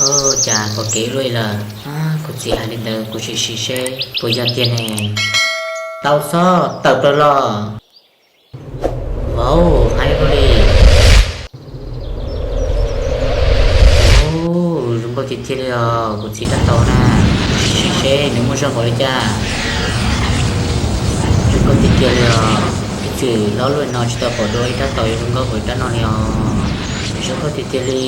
Ua cas pom kev luaj li lawm? Kuv txiv hais li ntawd kuv sim sim seb puas yog tiag ne. Tau xob tawm plaws los. Vauv, heev luaj li. Ub, zoo nkauj tiag tiag li os, kuv txiv rab taus na. Sim sim seb nws muaj zog npaum li cas. Zoo nkauj tiag tiag li os, ib txwm hlob luaj no tsis tau pom dua ib rab taus yuav zoo nkauj npaum rab no li os. Zoo nkauj tiag tiag li.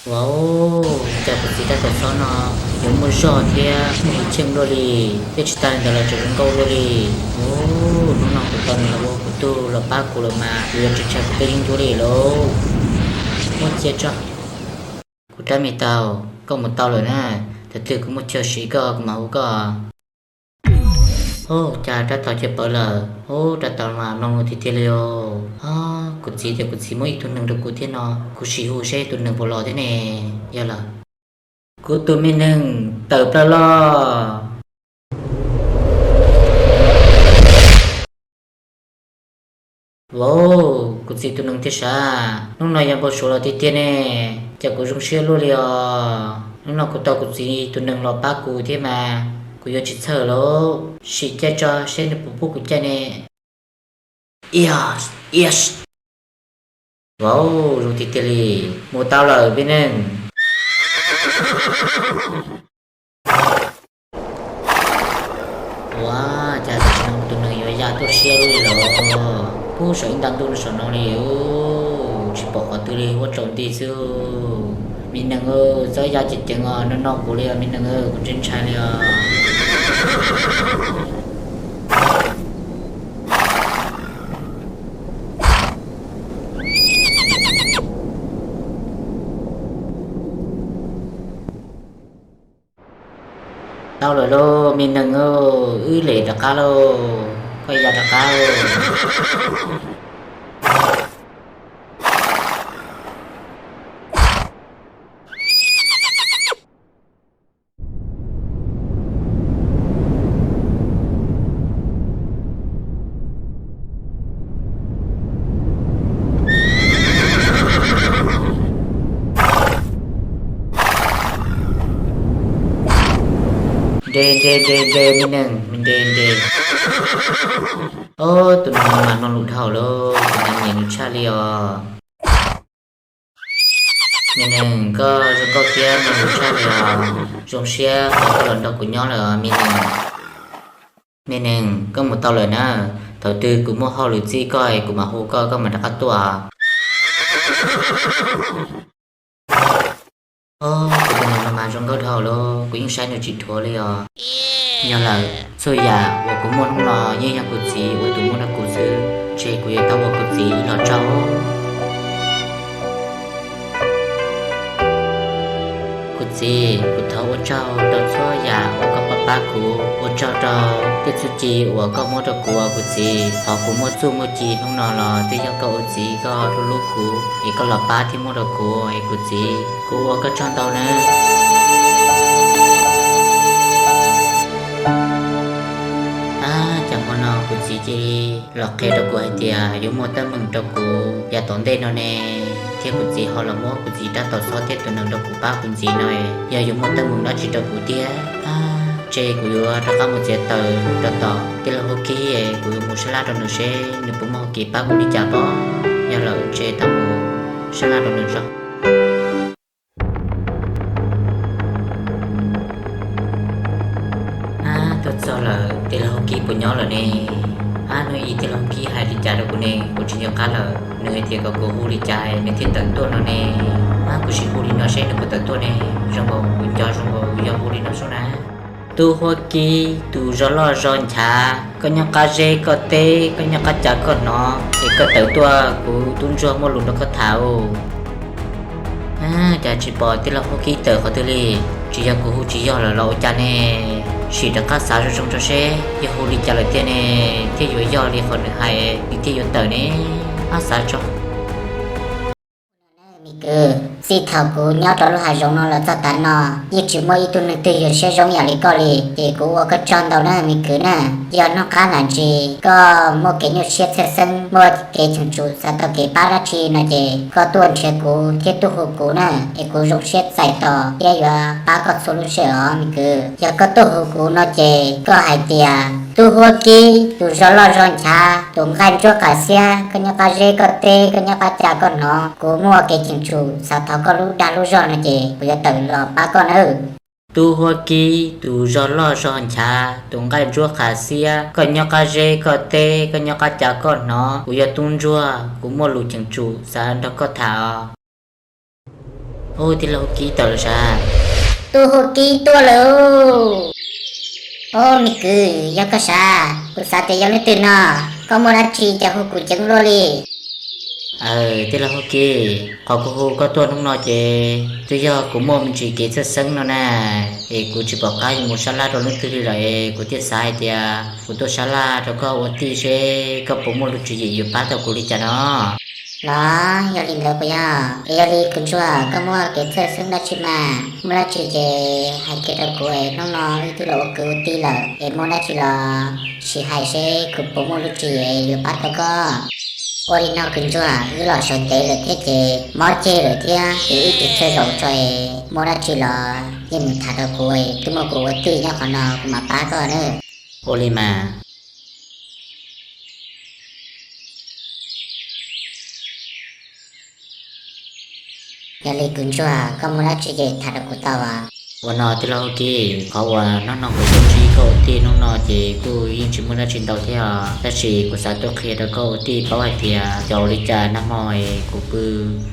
Vauv, cas kuv txiv rab taus xob no yuav muaj zog thiab muaj hwj chim luaj li, thiab tsis tas li ntawd los tseem zoo nkauj luaj li. Ub, hnub no kuv tau nws los ua kuv tug los pab kuv lawm mas kuv yuav tsis ntshai kuv tej yeeb ncuab li lauj. Muab cia tso. Kuv rab me taus, koj mus tau lawm na, thaum twg kuv muaj chaw siv koj kuv mam hu koj. Ub, cas rab taus cia pawv lawm. Ub, rab taus mas mloog tiag tiag li os. Kuv txiv tias kuv txiv muab ib tug nees rau kuv thiab no, kuv sim hu seb tus nees puas los thiab ne. Yog lawm. Kuv tus me nees tawm plaws los. Vauv, kuv txiv tus nees thiab sav, hnub no yog npau suav los tiag tiag ne, cas kuv zoo siab luaj li os. Hnub no kuv tau kuv txiv tus nees los pab kuv thiab mas kuv yuav tsis txhawj lauj. Sim caij tso seb nws puas pub kuv caij ne. Vauv, zoo tiag tiag li, mus tau lawm me nees. Ua cas tam sim no tus nees yuav ya tuaj siab li los? Pub saum ib nta ntuj no saum no li. Tsis pom qhov twg li, huab tsaus nti xwb. Me nees, txhob ya ceev ceev os, no no kuv li os me nees, kuv ntshai ntshai li os. Tau lawm lauj me nees, wb lem rov qab lauj, koj ya rov qab lauj. Nres nres nres nres me nees, nres nres. Ob, tus nees no mas mloog lus dhau lawm, kuv nyiam nws tshaj li os. Me nees, koj zoo nkauj thiab mloog lus tshaj li os. Zoo siab uas koj los nrog kuv nyob lawm os me nees. Me nees, koj mus tau lawm na. Thaum twg kuv muaj hauj lwm txij koj es kuv mam hu koj, koj mam rov qab tuaj. Ob, kuv tus nees no mas zoo nkauj dhau lawm, kuv yeej saib nws tsis dhuav li os. Yog lawm, txhua yam uas kuv muaj hnub no yeej yog kuv txiv ua tus muab rau kuv xwb, ces kuv yuav tau ua kuv txiv ib los tsaug. Kuv txiv, kuv thov ua tsaug rau txhua yam uas koj pab pab kuv, ua tsaug rau tej txuj ci uas koj muab rau kuv os kuv txiv. Qhov kuv muaj txuj muaj ci hnub no los twb yog koj ua txiv koj hlub hlub kuv es koj los pab thiab muab rau kuv es kuv txiv, kuv ua koj tsaug ntau nawb. Ab, cas hmo no kuv txiv cia li los qhia rau kuv hais tias yuav muaj teeb meem rau kuv yav tom ntej no ne, thiab kuv txiv ho los muab kuv txiv rab taus xob thiab tus nees rau kuv pab kuv ntxiv no, yog yuav muaj teeb meem dab tsi rau kuv tiag. Ab, ces kuv yuav rov qab mus txiav taws rau tom tij laug Hauv Kib, kuv yuav mus sab laj rau nws seb nws puas muaj hau kev pab kuv li cas pob. Yog lawm ces tau mus sab laj rau nws tso. Ab, tuaj txog lawm, tij laug Hauv Kib puas nyob lawm ne? Ab, hnub ib tij laug Hauv Kib hais li cas rau kuv ne, kuv tsis nco qab lawm. Nws hais tias kom kuv hu li cas nws thiaj tawm tuaj no ne. Ab, kuv sim hu li no seb nws puas tawm tuaj ne. Zoo nkaus kuv nco zoo nkaus yog hu li no xwb na. Tub Huab Kib, tus zog loj zog nchav, koj nyob qab zeb koj teb, koj nyob qab cas koj hnov, es koj tawm tuaj, kuv tub ntsuag muaj lus nrog koj tham. Ab, cas tsis pom tij laug Huab Kib tawm qhov twg li? Tsis yog kuv hu tsis yog lawm los ua cas ne? Sim rov qab xav zoo zoo tso seb yog hu li cas lawm tiag ne, thiaj yuav yog li qhov nws hais nws thiaj yuav tawm ne. Ab, xav tso. Txij thaum kuv nyob rau lub hav zoov no los txog tav no, yeej tsis muaj ib tug neeg twg yog siab zoo yam li koj li, ces kuv ua koj tsaug ntau na me kwv na. Yog hnub qab ntxiv koj muaj kev nyuaj siab txhawj xeeb, muaj kev cheem tsum xav tau kev pab dab tsi no ces koj tuaj nrhiav kuv thiab tuaj hu kuv na, es kuv zoo siab txais tos thiab yuav pab koj txhua lub sij hawm os me kwv. Yog koj tuaj hu kuv no ces koj hais tias, Tub Huab Kib, tus zog loj zog nchav, tus nqaij ntsuab qas xiab, koj nyob qab zeb koj teb, koj nyob qab ca koj hnov, kuv muaj kev cheem tsum xav thov koj lub dag lub zog no ces kuv yuav tawm los pab koj nawb. Tub Huab Kib, tus zog loj zog nchav, tus nqaij ntsuab qas xiab, koj nyob qab zeb koj teb, koj nyob qab ca koj hnov, kuv yog tub ntsuag, kuv muaj lus cheem tsum xav nrog koj tham os. Ub, tij laug Huab Kib tawm lawm sav. Tub Huab Kib tuaj lawm. Ob me kwv, yog koj sav, kuv xav tias yog leej twg no, koj muaj dab tsi cas hu kuv ceev luaj li? Aws, tij laug Huab Kib, qhov kuv hu koj tuaj hnub no ces twb yog kuv muaj me ntsis kev txhawj xeeb no na, es kuv tsis pom qab yuav mus sab laj rau leej twg li lawm es kuv thiaj xav hais tias kuv tuaj sab laj rau koj ua tij seb koj puas muaj lub tswv yim yuav pab tau kuv li cas no. Los yog li ntawd puas yog? Es yog li kwv ntsuag, koj muaj kev txhawj xeeb dab tsi mas? Muaj dab tsi ces hais kiag rau kuv es hnub no wb twb los ua kwv ua tij lawm es muaj dab tsi los sim hais seb kuv puas muaj lub tswv yim yuav pab tau koj. Ua li no kwv ntsuag, wb los sawv ntev lawm thiab ces mob ceg lawm thiab ces wb tig tshaj zaum tso es muaj dab tsi los yeej mus tham rau kuv es twb muaj kuv ua tij nyob qhov no kuv mam pab koj na. Ua li mas. Yog li kwv ntsuag, koj muaj dab tsi ces tham rau kuv tau as. Ua no tij laug Huab Kib, qhov uas hnub no kuv tuaj ntsib koj ua tij hnub no ces kuj yeej tsis muaj dab tsi ntau thiab os, tab sis kuv xav tuaj qhia rau koj ua tij paub hais tias xyov ua li cas nag hmo es kuv pw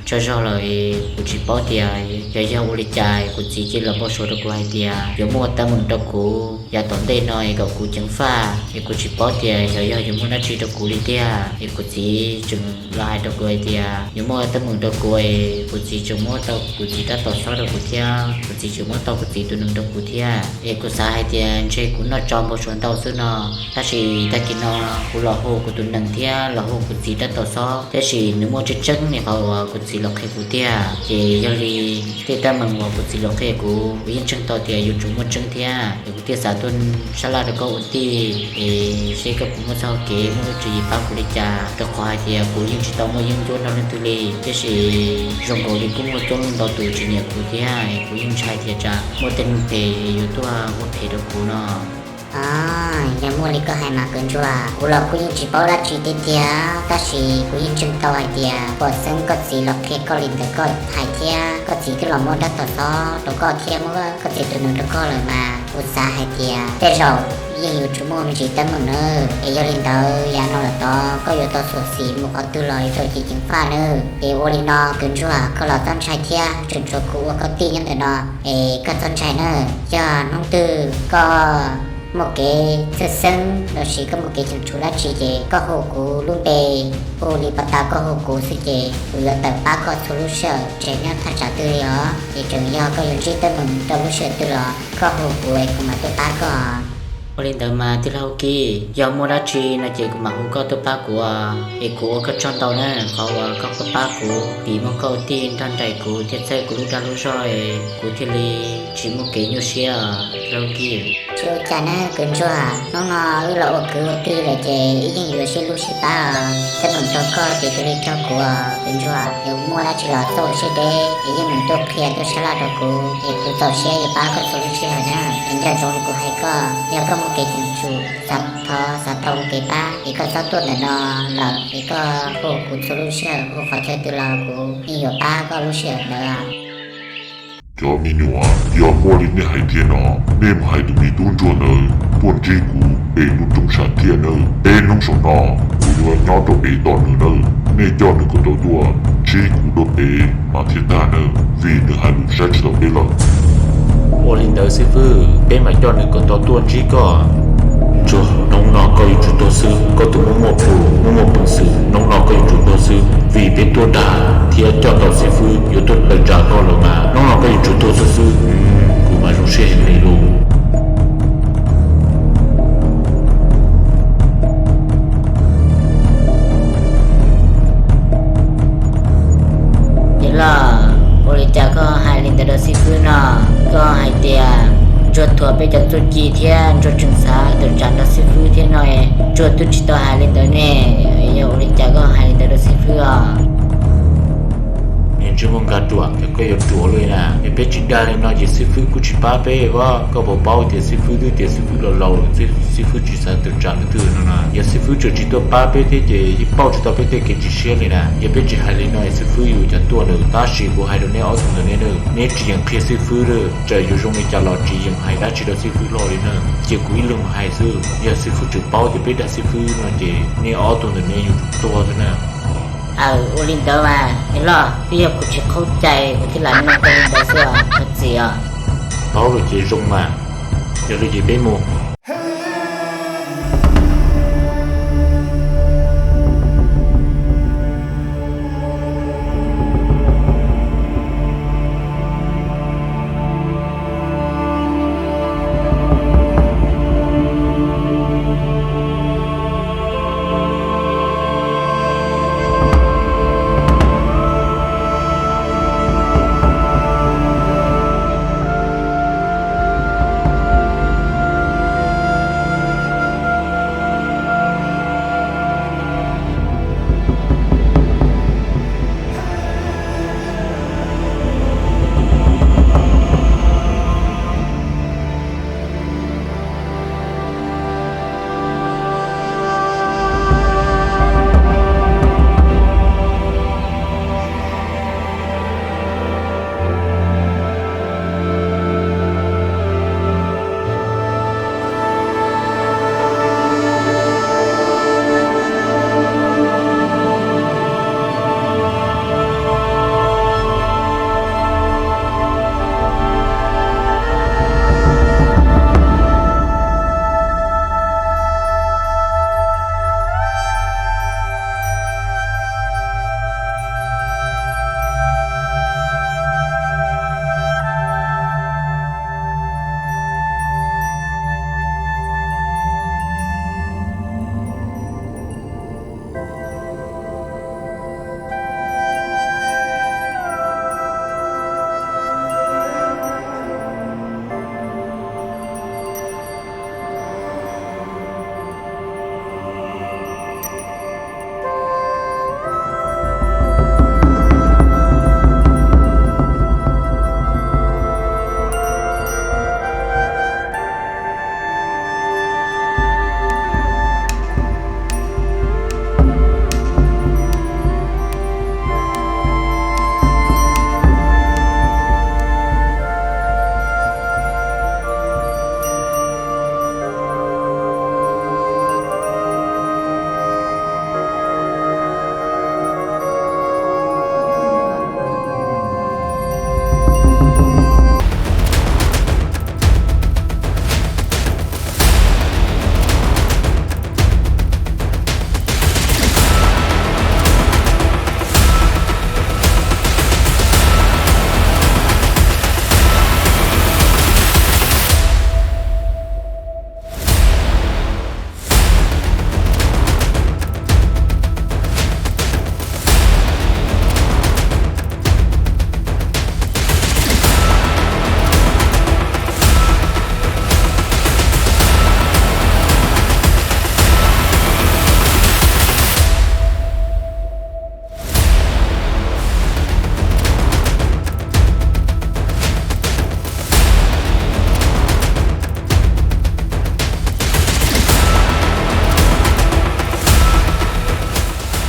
tsaug zog lawm es kuv tsis paub tias xyov yog ua li cas kuv txiv cia li los npau suav rau kuv hais tias yuav muaj teeb meem rau kuv yav tom ntej no es kom kuv ceev faj, es kuv tsis paub tias xyov yog yuav muaj dab tsi rau kuv li tiag. Es kuv txiv tseem los hais rau kuv hais tias yuav muaj teeb meem rau kuv es kuv txiv tseem muab tau kuv txiv rab taus xob rau kuv thiab, kuv txiv tseem muab tau kuv txiv tus nees rau kuv thiab. Es kuv xav hais tias ntshe kuv noj tso npau suav ntau xwb no, tab sis tag kis no kuv los hu kuv tus nees thiab los hu kuv txiv rab taus xob, tab sis nws muaj tseeb tseeb li qhov uas kuv txiv los qhia kuv tiag. Ces yog li tej teeb meem uas kuv txiv los qhia kuv, kuv yeej ntseeg tau tias yuav tsum muaj tseeb thiab. Es kuv thiaj xav tuaj sab laj rau koj ua tij es seb koj puas muaj txoj hau kev muaj lub tswv yim pab kuv li cas, rau qhov hais tias kuv yeej tsis tau muaj yeeb ncuab nrog leej twg li, tiam sis zoo nkaus li kuj muaj coob leej ntau tus tsis nyiam kuv thiab. Es kuv yeej ntshai tias tsam muaj tej neeg phem yuav tuaj ua phem rau kuv no. Yog muaj li koj hais mas kwv ntsuag, kuv los kuj yeej tsis paub dab tsi tiag tiag, tab sis kuv yeej ntseeg tau hais tias puas xeeb koj txiv los qhia koj li ntawd koj hais thiab, koj txiv twb los muab rab taus xob rau koj thiab muab koj txiv tus nees rau koj lawm mas kuv xav hais tias tej zaum yeej yuav tsum muaj me ntsis teeb meem nawb. Es yog li ntawd yav no lawm tod koj yuav tau xyuam xim mus qhov twg los yuav tau ceev ceev faj nawb. Es ua li no kwv ntsuag, koj los txhob ntshai thiab, tseem tshuav kuv ua koj tij nyob ntawm no, es koj txhob ntshai nawb. Yog hnub twg koj muaj kev txhawj xeeb lossis koj muaj kev cheem tsum dab tsi ces koj hu kuv lub npe, hu li pas tas koj hu kuv xwb ces kuv yuav tawm pab koj txhua lub sij hawm tseem nyob thaj tsam twg li os. Ces tseem yog koj yuav ntsib teeb meem rau lub sij hawm twg los koj hu kuv es kuv mam tuaj pab koj. Ua li ntawd mas tij laug Kib, yog muaj dab tsi no ces kuv mam hu koj tuaj pab kuv, es kuv ua koj tsaug ntau na qhov uas koj pab kuv, vim muaj koj ua tij nrog nraim kuv thiab txhawb kuv lub dag lub zog es kuv thiaj li tsis muaj kev nyuaj siab tij laug Kib. Tsis ua cas na kwv ntsuag, hnub no wb los ua kwv ua tij lawm ces wb yeej yuav sib hlub sib pab os. Teeb meem raug koj ces cia li raug kuv os kwv ntsuag, yog muaj dab tsi los txhob ua siab deb es yeej mus tuaj qhia tuaj sab laj rau kuv es kuv txaus siab yuav pab koj txhua lub sij hawm na. Es nco ntsoov li kuv hais koj, yog koj muaj kev cheem tsum xav thov xav tau kev pab es koj txhob tuaj ntawm no lawm, es koj hu kuv txhua lub sij hawm, hu qhov chaw twg los kuv yeej yuav pab koj lub sij hawm ntawd. Cov me nyuam, yog muaj li nej hais tiag no, nej mus hais tus me tub ntsuag ntawd tuaj ntsib kuv pem lub roob sam thiaj nawb. Peb hnub saum no kuv yuav nyob rau pem tos nws nawb. Nej coj nws kom tau tuaj ntsib kuv rau pem mas thiaj tag nawb, vim nws hais lus saib tsis taus peb lawm. Ua li ntawd xib fwb, peb mam coj nws kom tau tuaj ntsib koj. Ntsuag, hnub no koj yuav tsum tuag xwb, koj tus muaj muaj plhu, muaj muaj peev xwm, hnub no koj yuav tsum tuag xwb, vim peb tuaj dag thiab coj tau xib fwb yuav tuaj tawm tsam koj los mas hnub no koj yuav tsum tuag xwb xwb. Kuv mas zoo siab heev li lauj. Ces los Txuas peb cov txuj ci thiab Ntsuag tseem xav tawm tsam nrog xib fwb thiab no, Ntsuag twb tsis tau hais li ntawd ne. Yog ua li cas koj hais li ntawd rau xib fwb os? Niag ntsej muag nkag ruam, cas koj yuav ruam luaj na? Yog peb tsis dag li no ces xib fwb kuj tsis pab peb os. Koj puas paub tias xib fwb twb tias xib fwb laus laus lawm, xib fwb tsis xav tawm tsam leej twg no na. Yog xib fwb tseem tsis tuaj pab peb thiab ces yeej pauj tsis tau peb tej kev tsis siab li na. Yog peb tsis hais li no xib fwb yuav ua cas tuaj na? Tab sis kuv hais rau neb ob tug ntawm neb na, neb tsis yeem qhia xib fwb, txawm yuav zoo li cas los tsis yeem hais dab tsi rau xib fwb hlo li na. Cia kuv ib leeg mus hais xwb, yog xib fwb tseem paub tias peb dag xib fwb no ces neb ob tug ntawm neb yuav tsum tuag xwb na. Aws, ua li ntawd mas niam loj, twb yog kuv tsis qaub cai kuv thiaj lam nug koj li ntawd xwb os, koj txiv os. Paub lawm ces zoo mas, yog li ces peb mus.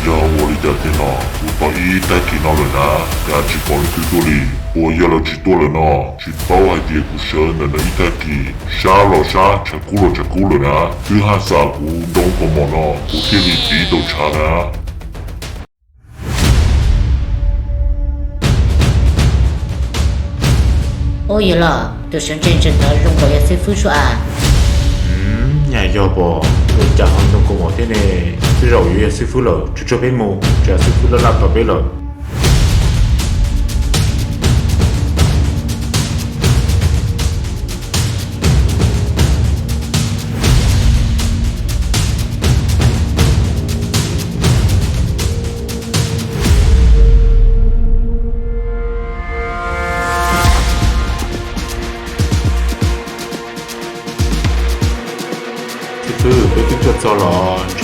Yog ua li cas thiab no? Kuv tos ib tag kis no lawm na, cas tsis pom leej twg tuaj li? Puas yog lawv tsis tuaj lawm no? Tsis paub hais tias kuv sawv ntawm no ib tag kis, sab los sab, tshav kub los tshav kub lawm na. Twb haj xam kuv ntoo kaus mom no kuv thiaj li tiv tau tshav na. Ub, yog los tus sawv ntsees ntawd zoo nkaus yog xib fwb sua as. Nyaj yog pom ua cas ho ntoo kaus mom thiab ne? Tej zaum yuav yog xib fwb lawm, tsuag tsuag peb mus, tsam xib fwb laj laj tos peb lawm.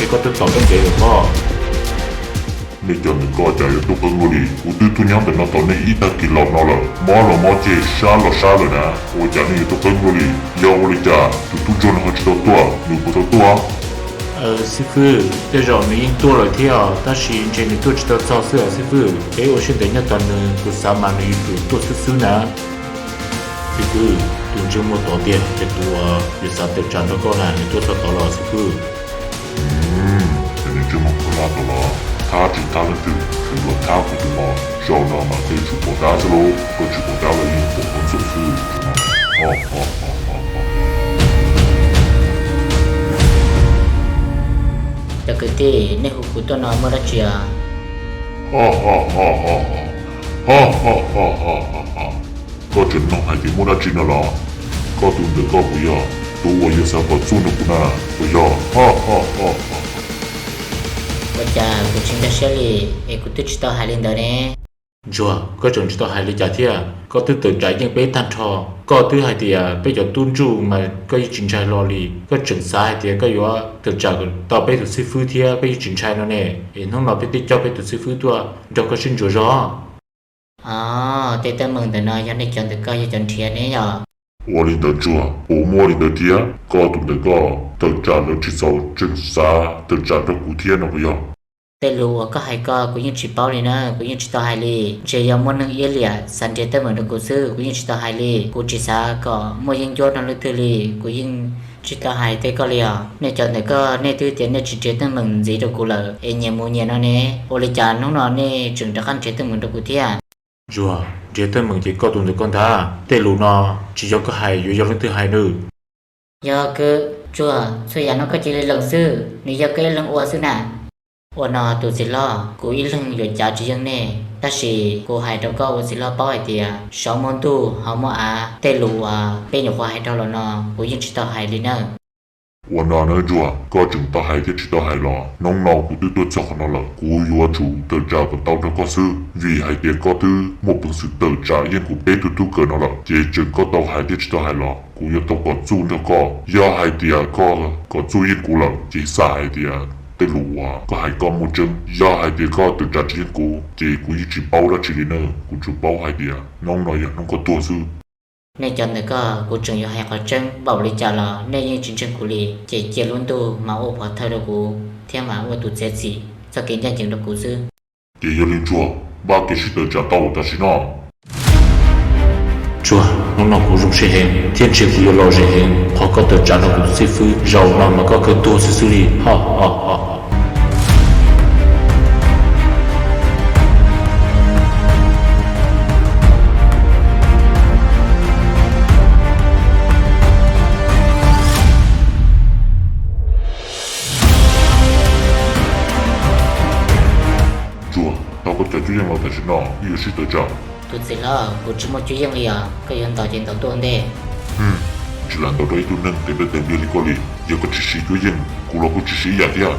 Koj twb tos peb ntev lawm pob. Nej cov ntawm koj cas yuav tuaj qeeb luaj li? Kuv twb tuaj nyob ntawm no tos nej ib tag kis los no lawm, mob los mob ceg, sab los sab lawm na, ua cas nej yuav tuaj qeeb luaj li? Yog ua li cas tus tub ntsuag no ho tsis tau tuaj, nws puas tau tuaj? Xib fwb, tej zaum nws yeej tuaj lawm thiab, tab sis ntshe nws tuaj tsis tau txog xwb os xib fwb. Peb ua siab ntev nyob tos nws, kuv xav mas nws yuav tsum tuaj xwb xwb na. Xib fwb, tus ntsej muag tod tiag, ces tus uas yuav xav tawm tsam nrog koj na, nws tuaj txog tod los xib fwb. Ces nws ntsej muag khaub hlab tod los thab tsis thab leej twg, tsuas yog thab kuv tus no. Zaum no mas koj yuav tsum pom dab xwb lauj, koj tsis pom dab los yeej pom qhov ntxoov xwb. Cov kwv tij, nej hu kuv tuaj no muaj dab tsi os? Koj tseem nug hais tias muaj dab tsi no los? Koj tus ntawm koj puas yog tus uas yuav xav kom txuj nrog kuv na, puas yog? Ua cas kuv tsis nkag siab li, es kuv twb tsis tau hais li ntawd ne. Ntsuag, koj tseem tsis tau hais li cas thiab? Koj twb tawm tsam yeej peb tag nrho. Koj twb hais tias peb cov tub ntsuj mas koj yeej tsis ntshai hlo li. Koj tseem xav hais tias koj yuav tawm tsam tau peb tus xib fwb thiab koj yeej tsis ntshai no ne. Es hnub no peb twb coj peb tus xib fwb tuaj nrog koj sib ntsuas zog. Os, tej teeb meem ntawm no yog nej cov ntawm koj yog cov nrhiav ne yom? Ua li ntawd Ntsuag, puas muaj li ntawd thiab? Koj tus ntawm koj tawm tsam lawv tsis txaus tseem xav tawm tsam rau kuv thiab no puas yog? Tej lus uas koj hais ko kuv yeej tsis paub li na, kuv yeej tsis tau hais li. Ntshe yog muaj neeg iab liam xav nrhiav teeb meem rau kuv xwb, kuv yeej tsis tau hais li. Kuv tsis xav kom muaj yeeb ncuab rau leej twg li, kuv yeej tsis tau hais tej koj li os. Nej cov ntawm koj nej twb tias nej tsis nrhiav teeb meem ntxiv rau kuv lawm es nyias mus nyias no ne, ua li cas hnub no nej tseem rov qab nrhiav teeb meem rau kuv thiab? Ntsuag, nrhiav teeb meem ces koj tus ntawm koj ntag, tej lus no tsis yog koj hais yuav yog leej twg hais nawb? Yog kawg, Ntsuag, txhua yam no koj cia li lees xwb, nws yog koj ib leeg ua xwb na. Ua no tus txiv hlob, kuv ib leeg yuav cav tsis yeej nej, tab sis kuv hais rau koj ua txiv hlob paub hais tias saum muaj ntuj hauv muaj av, tej lus uas peb nyuam qhuav hais dhau los no kuv yeej tsis tau hais li nawb. Ua no nawb Ntsuag, koj tseem tau hais thiab tsis tau hais los? Hnub no kuv twb tuaj txog qhov no lawm, kuv yuav tsum tawm tsam kom tau nrog koj xwb, vim hais tias koj twb muaj peev xwm tawm tsam yeej kuv peb tug tub kawm no lawm, ces tseem koj tau hais thiab tsis tau hais los kuv yuav tau kom txuj nrog koj. Yog hais tias koj kom txuj yeej kuv lawm ces xam hais tias tej lus uas koj hais koj muaj tseeb. Yog hais tias koj tawm tsam tsis yeej kuv ces kuv yeej tsis paub dab tsi li nawb, kuv tsuas paub hais tias hnub no yog hnub koj tuag xwb. Nej cov ntawm koj kuv tseem yuav hais qhov tseeb npaum li cas los nej yeej tsis ntseeg kuv li, ces cia lub ntuj mas ua pov thawj rau kuv thiab mas ua tus txiav txim txoj kev ncaj ncees rau kuv xwb. Ces yog li Ntsuag, npaj kev sib tawm tsam tau tam sim no. Ntsuag, hnub no kuv zoo siab heev thiab ntshe kuv yuav lom zem heev qhov koj tawm tsam rau kuv tus xib fwb, zaum no mas koj kawg tuag xwb xwb li. Ntsuag, tau koj cov cuab yeej los tam sim no wb yuav sib tawm tsam. Tus txiv hlob, kuv tsis muaj cuab yeej li os, koj yuav ntaus ces ntaus tuaj ua ntej. Tsis lam ntaus rau ib tug neeg tes dawb tes npliag li koj li, yog koj tsis siv cuab yeej kuv los kuj tsis siv ib yam thiab.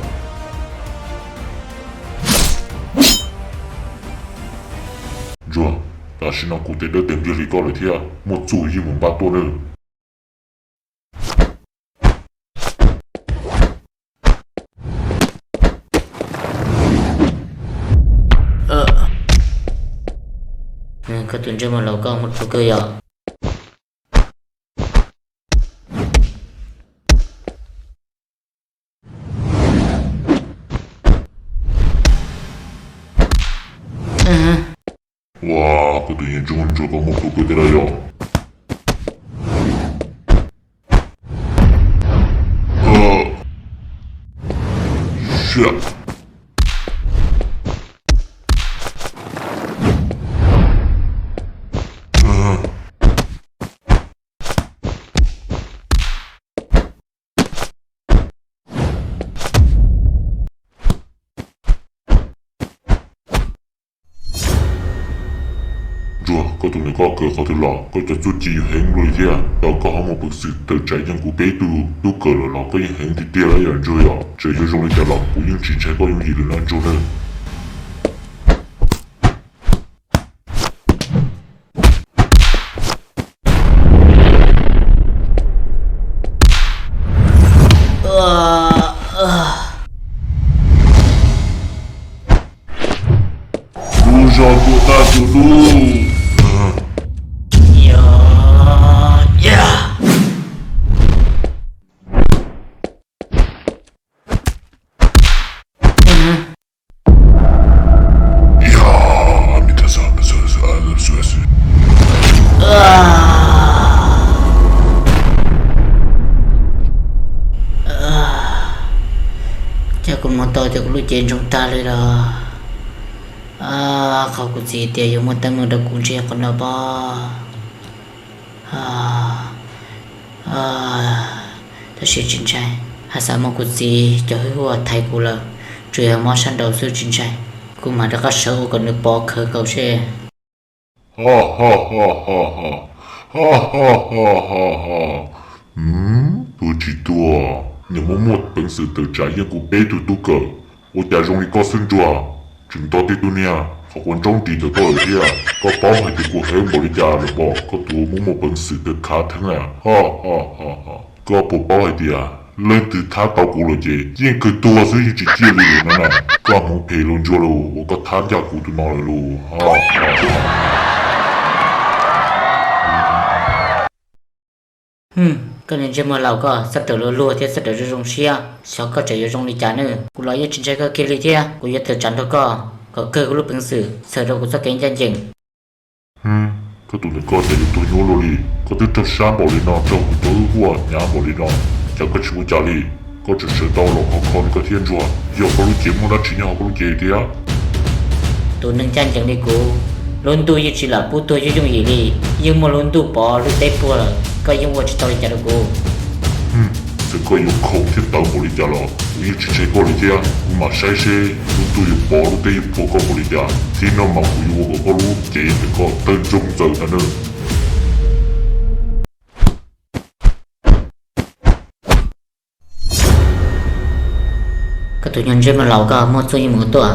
Ntsuag, tam sim no kuv tes dawb tes npliag li koj lawm thiab, muaj txuj yeej mus npaj tuaj nawb. Koj tus ntsej muag laus koj muaj txuj kawg yom. Ua, kuv tus ntsej muag ntsuag koj muaj txuj kawg thiab los yog? Ntsuag, koj tus ntawm koj kawg qhov twg los? Koj cov txuj ci heev luaj li thiab, cas koj ho muaj peev xwm tawm tsam yeej kuv peb tug tub kawm lawm los koj yeej heev tiag tiag li yom Ntsuag yom. Txawm yuav zoo li cas los kuv yeej tsis ntshai koj yooj yim li na Ntsuag na. Tus lub. Cas kuv mus tau tias kuv lub cev ntsoog tag li los. Qhov kuv txiv tias yuav muaj teeb meem rau kuv ntshe qhov no pob. Tab sis tsis ntshai, hais xav muab kuv txiv cov hwj huam thaiv kuv lawm, tsuas yog mob sab nraud xwb tsis ntshai. Kuv mam rov qab sawv ua kom nws pov khawv nkaus seb. Ho ho ho ho ho, ho ho ho ho ho. Tuag tsis tuag, nws muaj muaj peev xwm tawm tsam yeej kuv peb tug tub kawm. Ua cas zoo li koj xwb Ntsuag, tseem nto tib tug niag qhov quav ntsob ris ntawm koj lawm thiab. Koj paub hais tias kuv heev npaum li cas lawm pob, koj tus muaj muaj peev xwm tawm khav theeb na. Ho ho ho ho. Koj puas paub hais tias leej twg thab tau kuv lawm ces yeej kawg tuag xwb yeej tsis ciaj li lawm no na. Koj hmoov phem los Ntsuag los uas koj thab ncaj kuv tus no lawm los. Koj niag ntsej muag laus koj, txhob rawm luag luag thiab txhob rawm zoo zoo siab, xyov koj tseem yuav zoo li cas nawb. Kuv los yeej tsis ntshai koj kiag li thiab, kuv yuav tawm tsam nrog koj kom kawg kuv lub peev xwm txhawm rau kuv txoj kev ncaj ncees. Koj tus ntawm koj cas yuav tuag nyuaj luaj li, koj twb raug sab npaum li no, raug kuv cov hwj huam hnyav npaum li no, cas koj tsis ua cas li? Koj tseem sawv tau los khov kho li koj thiab Ntsuag, yog koj lub cev muaj dab tsi nyob hauv koj lub cev tiag? Tus neeg ncaj ncees li kuv, lub ntuj yeej tsis lam pub tuag yooj yooj yim li, yeej muaj lub ntuj pov lub teb puag lawm, koj yeej ua tsis tau li cas rau kuv. Txawm koj yuav khoom thiab tawv npaum li cas los kuv yeej tsis ntshai koj li thiab. Kuv mam saib seb lub ntuj yuav pov lub teb yuav puag koj npaum li cas, txij no mas kuv yuav ua kom koj lub cev ntawm koj tawg ntsoog ntxaws ntag nawb. Koj tus nyuag ntsej muag laus koj muaj txuj yeej mus tuaj.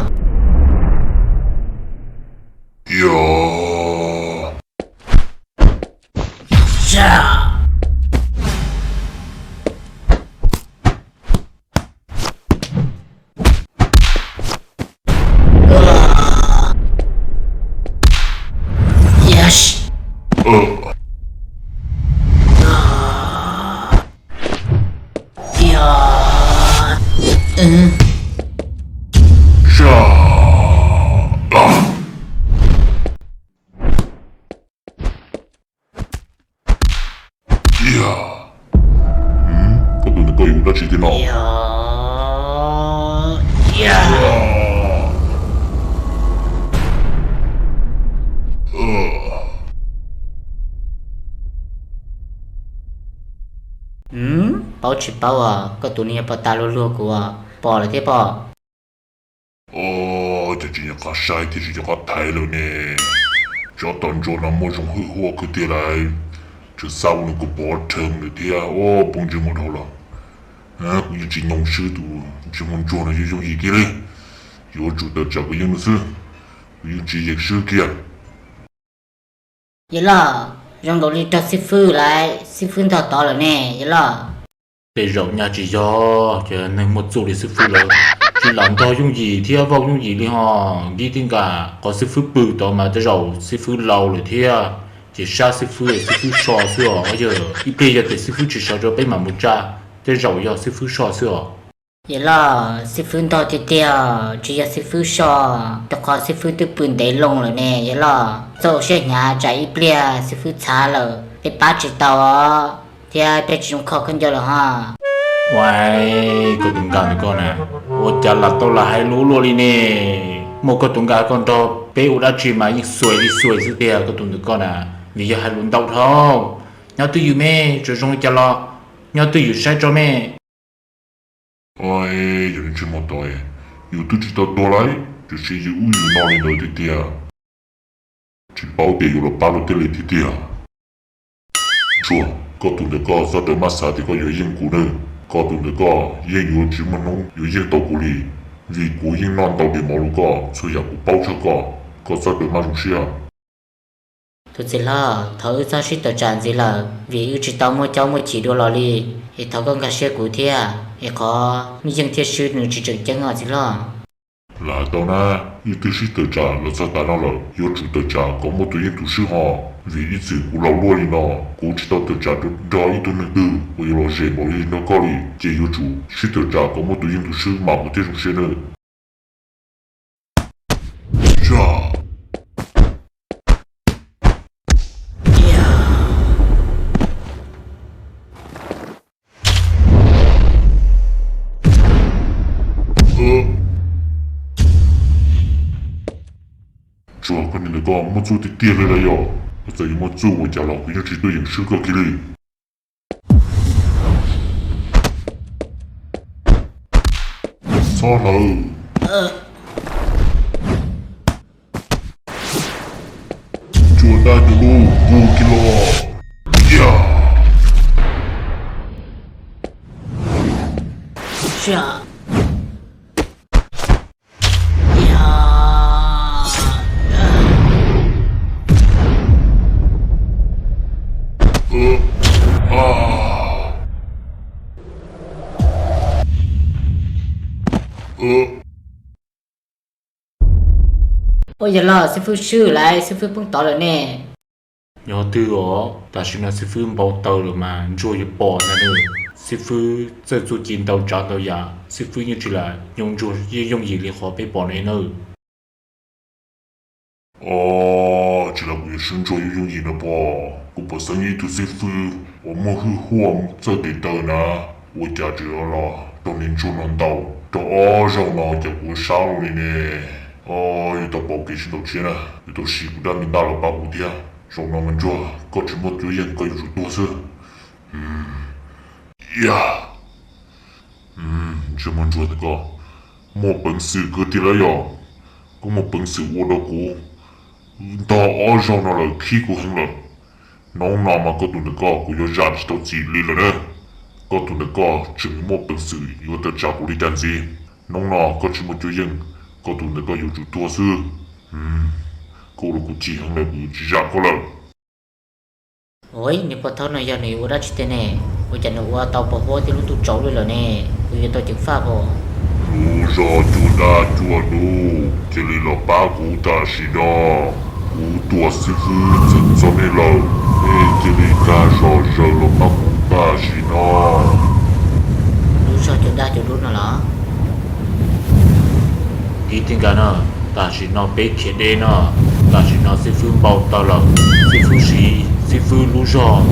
Koj tus ntawm koj yuav ua dab tsi thiab no? Paub tsis paub os, koj tus niag pom tas luag luag kuv, pom lawm thiab pob. Os, cas tsis nco qab saib thiab tsis nco qab thaiv lawm ne? Tsov tom ntsuag no muaj zoo hwj huam kawg tiag lauj. Tseem xa ua nws kuv pov rhees lawm thiab. Os, poob ntsej muag dhau los. Kuv yeej tsis nyoo swb tus ntsej muag ntsuag no yooj yooj yim kiag li. Yuav tsum tawm tsam kuv yeej nws xwb, kuv yeej tsis yeem swb kiag. Yawg loj, zoo nkaus li raug xib fwb lawm, xib fwb ntog tod lawm ne yawg loj. Tej zaum nyaj tsis yog, ces neeg muaj txuj li xib fwb lawm, tsis lam ntog yooj yim thiab vauj yooj yim li ho. Nkib tij nkas qhov xib fwb pw tod mas tej zaum xib fwb laus lawm thiab, ces sab xib fwb, xib fwb so xwb os. Yog ib pliag yog tias xib fwb tsis sawv rau peb mam mus tsa, tej zaum yog xib fwb so xwb os. Yawg loj, xib fwb ntog tiag tiag, tsis yog xib fwb so, rau qhov xib fwb twb pw ntev loo lawm ne yawg loj. Txhob ua siab hnyav, tsam ib pliag xib fwb txhav lawm peb pab tsis tau os, thiab peb tsis zoo kho khaub ncaws lawm ho. Ua, koj tus nkauj ntawm koj na, ua cas lam tau lam hais lus luaj li ne? Muaj koj tus nkauj koj nrog peb ua dab tsi mas yeej xuas li xuas xwb tiag koj tus ntawm koj na, vim yog hais lus ntau dhau. Nyob twj ywm me, tseem zoo li cas los nyob twj ywm saib tso me. Yog li ntsej muag tod, yus twb tsis tau tuag lauj, tiam sis yus ub yus no li ntawd tiag tiag. Tsis paub tias yuav los pab luag tej li tiag tiag. Ntsuag, koj tus ntawm koj txhob rawm maj xav tias koj yuav yeej kuv nawb. Koj tus ntawm koj yeej yuav tsis muaj hnub yuav yeej tau kuv li, vim kuv yeej noj ntau li mov rau koj txhua yam kuv paub txog koj. Koj txhob rawm maj zoo siab. Tus txiv hlob, thov wb txhob sib tawm tsam ntxiv lawm, vim wb tsis tau muaj caub muaj chim dua los li. Es thov koj nkag siab kuv thiab, es qhov yeej thiab swb nws tsis tseem ceeb os txiv hlob. Lam hais tau na, ib tug sib tawm tsam los txog tas no lawm, yuav tsum tawm tsam kom muaj tus yeej tus swb ho. Vim ib txwm kuv laus luaj li no, kuv tsis tau tawm tsam nrog ib tug neeg twg uas yuav los zem npaum li nrog koj li, ces yuav tsum sib tawm tsam kom muaj tus yeej tus swb mam mus thiaj zoo siab nawb. Tsuas koj niag ntawm koj muaj txuj tiag tiag li lawm yog? Koj txawm yuav muaj txuj ua cas los kuv yeej tsis tuaj yeem swb koj kiag li. Txhob hlawv. Cua daj cua dub, kuj kiag los. Ua yog los xib fwb swb lawm, xib fwb poob tod lawm ne. Nyob twg os, tam sim no xib fwb npau taws lawm mas ntsuag yuav pom ntag nawb. Xib fwb txawj txuj ci ntau tsav ntau yam, xib fwb yeej tsis lam nyob ntsuag yooj yim li qhov peb pom ne nawb. Os, tsis lam kuv yuav swb ntsuag yooj yooj yim no pom, kuv pom xeeb ib tug xib fwb uas muaj hwj huam txawj tes taw na, ua cas tseem los raug niag ntsuag no ntaus raug ob zaug no cas kuv sab luaj li ne. Os, yuav tau pom kev sib ntaus tshiab na, yuav tau siv kuv dab me ntaj los pab kuv thiab. Zaum no mas ntsuag koj tsis muaj cuab yeej, koj yuav tsum tuag xwb. Yam, ntsej muag ntsuag ntawm koj muaj peev xwm kawg tiag lawm yog? Koj muaj peev xwm ua rau kuv ntog ob zaug no lawm, khib kuv heev lawm. Hnub no mas koj tus ntawm koj kuv yuav zam tsis tau txim li lawm na. Koj tus ntawm koj tseem muaj peev xwm yuav tawm tsam kuv li cas ntxiv? Hnub no koj tsis muaj cuab yeej, koj tus ntawm koj yuav tsum tuag xwb. Koj ua rau kuv chim heev lawm, kuv tsis zam koj lawm. Ua, niag pog thaub no yog nws yuav ua dab tsi tiag ne? Ua cas nws ua tau pos huab thiab lub ntuj tsaus li lawm ne? Kuv yuav tau ceev faj pom. Lub zog cua daj cua dub, cia li los pab kuv tam sim no. Kuv tuam xib fwb txeev txog nej lawm, nej cia li nkag zom zaws los pab kuv tam sim no. Lub zog cua daj cua dub no los? Ib tij nkag no, tam sim no peb khiav deb no. Tam sim no xib fwb npau taws lawm, xib fwb siv xib fwb lub zog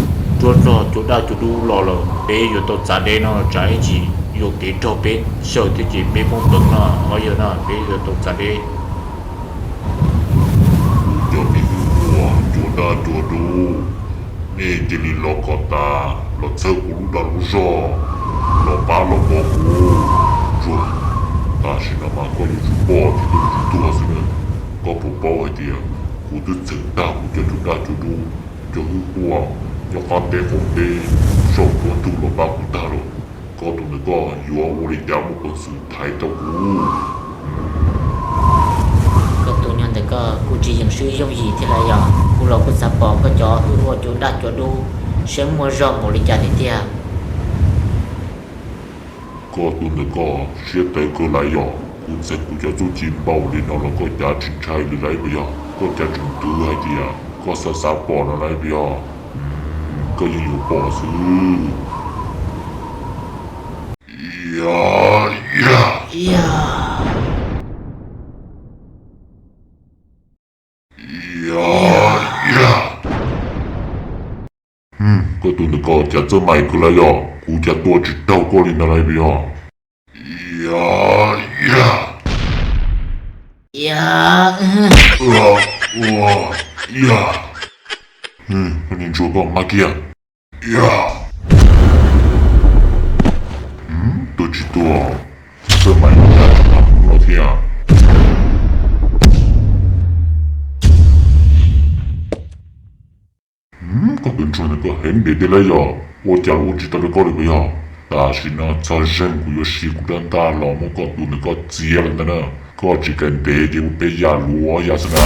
nruab nrog cua daj cua dub los lawm. Peb yuav tau txav deb no, tsam ib chim yuam kev raug peb xyaw thiab ces peb poob peev no. Os, yog no peb yuav tau txav deb. Kuv cov me hwj huam cua daj cua dub, nej cia li los kom tas los txhawb kuv lub dag lub zog, los pab los pov kuv. Ntsuag, tam sim no mas koj yuav tsum pom thiab koj yuav tsum tuag xwb na. Koj puas paub hais tias kuv twb txheem tag kuv cov cua daj cua dub, cov hwj huam nyob qab teb qaum teb, saum huab ntug los pab kuv tag lawm. Koj tus ntawm koj yuav ua li cas muaj peev xwm thaiv tau kuv? Koj tus nyuag ntawm koj kuj tsis yeem swb yooj yim thiab los yog? Kuv los kuj xav pom koj cov hwj huam cua daj cua dub seb muaj zog npaum li cas thiab tiag. Koj tus ntawm koj siab tawv kawg lawm yog? Kuv txeev kuv cov txuj ci npaum li no los koj cav tsis ntshai li lawm puas yog? Koj cav tseem twv hais tias koj xav xav pom no lawm puas yog? Koj yeej yuav pom xwb. Koj tus ntawm koj cav txawj mais kawg lawm yog? Kuv cav tua tsis raug koj li ntawd lawm puas yog? Koj niag ntsuag koj mab kiag. Tua tsis tua, txawj mais koj cav tsis raug kuv los thiab. Koj tus ntsuag ntawm koj heev npaum li lawm yog? Ua cas ua tsis tau rau koj li puas yog? Tam sim no txog zeeg kuv yuav siv kuv rab ntaj los muab koj tus ntawm koj txiav lawm ntag na. Koj tsis kam ntev ces ua peb yam luag yam xwb na.